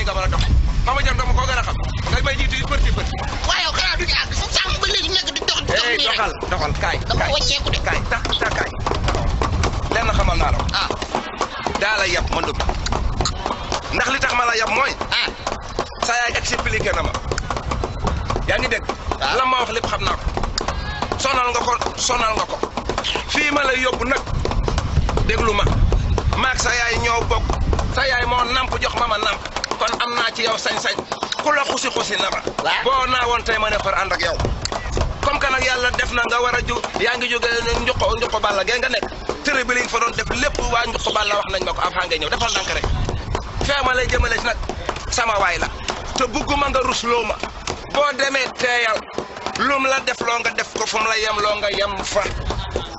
nga mën a dox Mama Diop dama koo gën a xam ngay may jiitu petit waaye yow xanaa du ñu àgg sa sànq ba léegi nekk di dox nii rek doxal kaay dama wàññeeku de kaay lenn xamal naa la ah daa la yab man ndax li tax ma la yab mooy ah sa yaay expliqué na ma yaa ngi dégg la ma wax lépp xam naa ko sonal nga ko fii ma lay yóbbu nag déglu ma maag sa yaay ñoo bokk sa yaay moo namp jox ma namp kon am naa ci yow sañ-sañ ku la xusi na ma boo naa woon tey ma ne far ànd ak yow comme que nag yàlla def na nga war a ju yaa ngi jóge njuqo balla gee nga nekk tërë bi li nga fa doon def lépp waa njuqo balla wax nañ ma ko avant ngay ñëw defal ndànk rek fee ma lay jëmale ci nag sama waay la te bugguma nga rusloo ma boo demee teeyal lum la def loo nga def ko fu mu la yem loo nga yem fa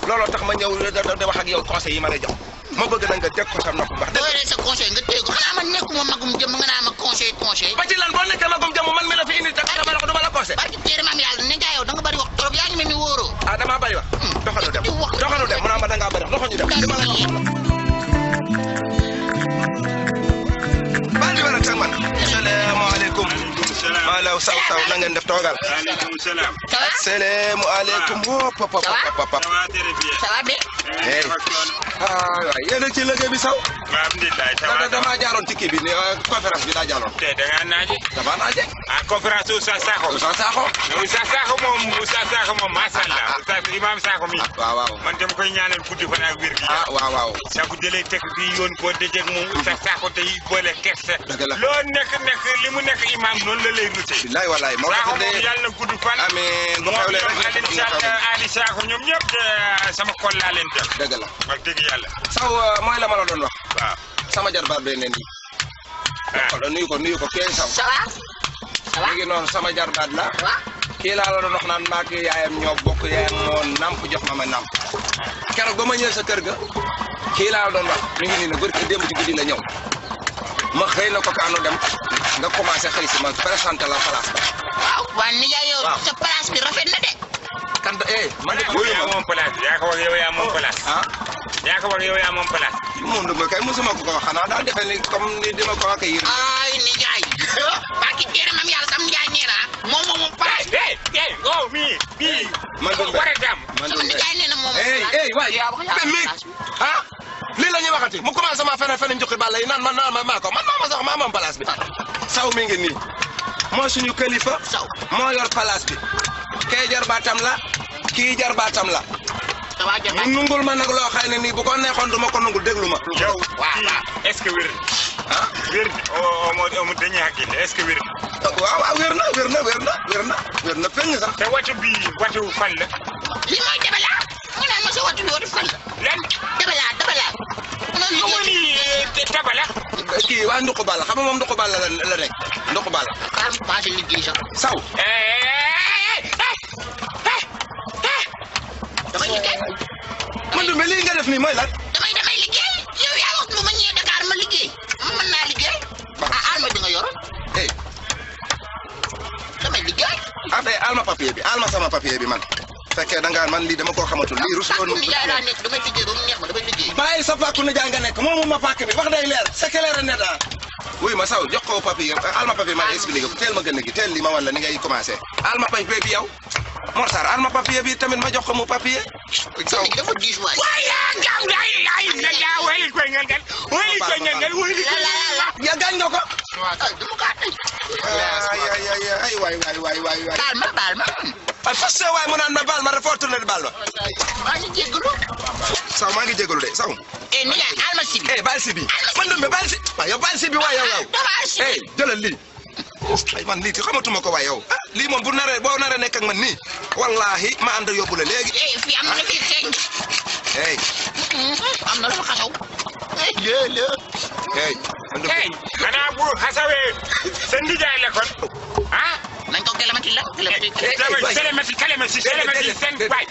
looloo tax ma ñëw da wax ak yow conseil yi ma lay jox ma bëgg na nga teg ko sam nopp mbax dëgg sa conseil nga teg ko xanaa man nekkuma magum jëm nga naa ma conseil ba ci lan boo nekkee magum jëm man mi la fi indi te dama la ko duma la conseil barki téere maam yàlla ne nga yow da nga bari wax trop yaa ngi mel ni wóoroo ah dama bari wax doxalu dem mu naa ma da ngaa bari wax doxañu dem dama la bandi wala tag man asalaamaaleykum malaw saw na ngeen def toogal aleykum salaam asalaamaaleykum papa ça va bien waay yéen a ci liggéey bi saw alhamdulilah dama jaaroon ci kii bi conférence bi daa jaaroon te da nga naaje dama naaje ah conférence Oustaz Sakho moom masha Allah Oustaz Imam Sakho mi waaw man dama koy ñaanal guddi fan ak wér gi waaw sa ko jëlee teg bi yoon boo dëjeeg moom Oustaz Sakho tey boole kersa loo nekk li mu nekk imam noonu la lay rute billahi wallahi moo tax de yàlla na gudd fan amiin bu xewle rek Ali Sakho ñoom ñëpp sama xol laa leen def dëgg la wax dëgg yàlla saw mooy la ma la doon wax waaw sama jarbaat bee ne nii nuyu ko kee saw ça va léegi noonu sama jarbaat la kii laa la doon wax naan maak yaayam ñoo bokk yaayam moo namp jox ma namp keroog ba ma ñëw sa kër ga kii laa la doon wax mi ngi nii ne barki démb ci guddi la ñëw ma xëy na ko kaanu dem nga commencé xëy si ma présenté la place ba waaw nijaay yow sa place bi rafet na de kan man de yaa moom place yaa ko wax yow yaa moom place yaa ko wax yow yaa moom place moom dama kay mosuma ko wax xanaa daal defe ni comme ni dima ko accueillir ay nijaay barki téere maam yàlla sam nijaay nee na moom place bii man doon war a jàmm sama nijaay nee na moom waay lii la ñuy waxati mu commencé ma fene njuqi balla yi naan maa ko man ma sax maa moom place bi saw mi ngi nii moo suñu kilifa moo yor place bi kay jarbaatam la kii jarbaatam la mu nungul ma nag loo xëy ne nii bu ko neexoon du ma ko nungul déglu ma yow est-ce que wér na wér na mu dañuy xàggil est-ce que wér na waaw wér na feeñ sax te watu fan la li mooy dabala mu naan ma sa watu fan la lan dabala tabala kii waa nduqu balla xam nga moom nduqu balla la nekk nduqu balla maa si liggéey sax saw damay liggéey man du mais lii nga def nii mooy lan damay liggéey yow yaa wax ma ñëwee Dakar ma liggéey mën naa liggéey alma bi nga yoroon damay liggéey alma papier bi alma sama papier bi man fekkee da nga man lii dama koo xamatul lii rusuloon ni jaay laa nekk damay liggéey ba mu neex ma damay liggéey bàyyi sa pàkku ni jaay nga nekk moomu ma pàkk bi wax day leer c'est clair net wuy ma saw jox ko papier alma papier ma expliqué ko teel ma gën a gi teel li ma wan la ni ngay commencé alma papier bi yow Mor Sarr alma papier bi tamit ma jox ko mu papier saw dafa diis waay ya gaañ nga ko dama kaa tëj ay waay baal ma ay fas waay mu naan ma baal ma rek foo tourné di baal ma maa ngi jégalu saw maa ngi jégalu de saw ni nga alma si bi baal si bi man dumbe baal si waaw yow baal si bi waay yow jëlal lii ay man lii ti xamatuma ko waay yow lii moom boo naree nekk ak man nii wallahi ma ànd yóbbu la léegi fii am na fi xeeñ am na lu xasaw xanaa bu xasawee sa ndijaay la kon nañ ko kelemati la kelemati seen baay